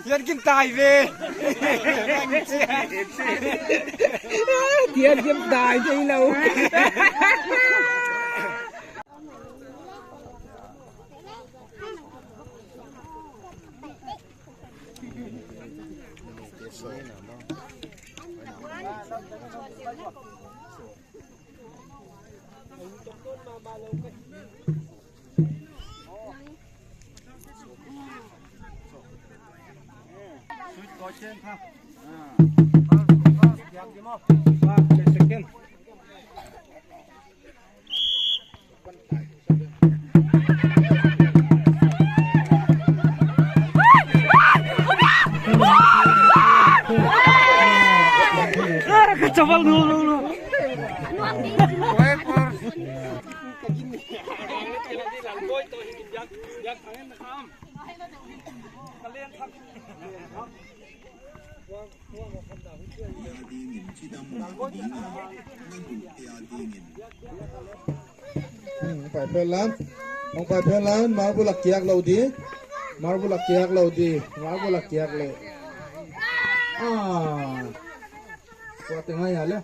Yan kim tai ve. Thiên kim tài chơi lâu. Chawal nu nu nu. Pai pelan ong pai pelan marbula kiak lo di marbula kiak lo di marbula kiak le ah qua tiếng ai à le